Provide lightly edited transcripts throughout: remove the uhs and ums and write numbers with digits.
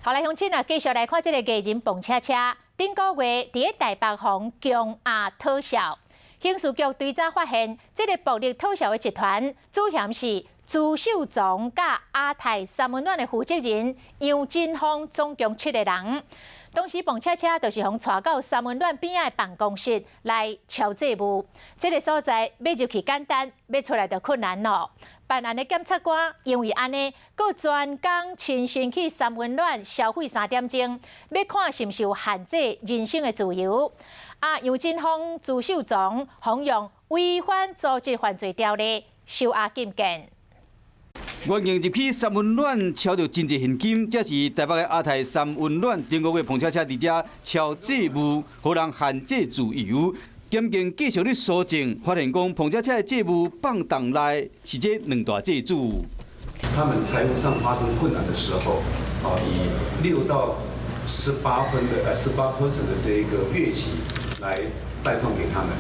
好來，鄉親啊，繼續來看這个藝人磅車車，頂個月佇咧台北予強壓討數，刑事局追查發現，這个暴力討數的集團主嫌是朱秀忠佮亞太三溫暖的負責人楊振峰，總共七個人。當時磅車車就是予帶到三溫暖邊仔的辦公室來敲債務，這个所在欲入去簡單，欲出來就困難咯。辦案的檢察官因為按呢，閣專工親身去三溫暖消費3點鐘，欲看是毋是有限制人身的自由。啊，楊振峰、朱秀忠予用違反組織犯罪條例收押禁見。原硬入去三溫暖，敲著真濟現金，這是台北的亞太三溫暖頂個月磅車車佇遮敲債務，予人限制自由。檢警繼續咧搜證，發現講磅車車的債務放檔內是這兩大債主。他們財務上發生困難的時候，啊，以6到18分的18% 的這一個月息來貸放給他們。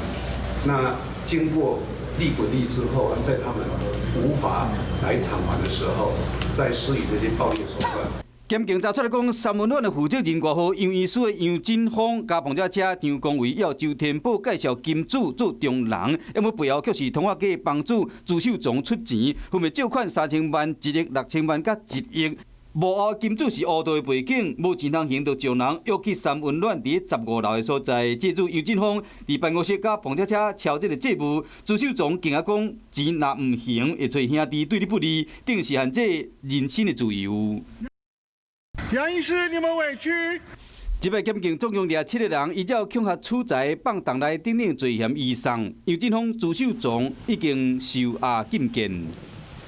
那經過利滾利之後啊，在他們無法來償還的時候，再施以這些暴力手段。檢警查出來講，三溫暖的負責人外號楊醫師的楊振峰，佮磅車車張光偉，還有周天寶介紹金主做中人，毋過背後卻是通過假幫主朱秀忠出錢，分別借款3000萬、1億6000萬佮1億。幕後金主是烏道的背景，無錢通還，就招人約去三溫暖佇15樓的所在，借主楊振峰佇辦公室佮磅車車敲這个債務，朱秀忠驚嚇講錢若毋還，會揣兄弟對你不利，等於是限制人身的自由。楊醫師，你們委屈。這擺檢警總共掠七個人，依照恐嚇取財、放檔內等等罪嫌移送。楊振峰、朱秀忠已經收押禁見。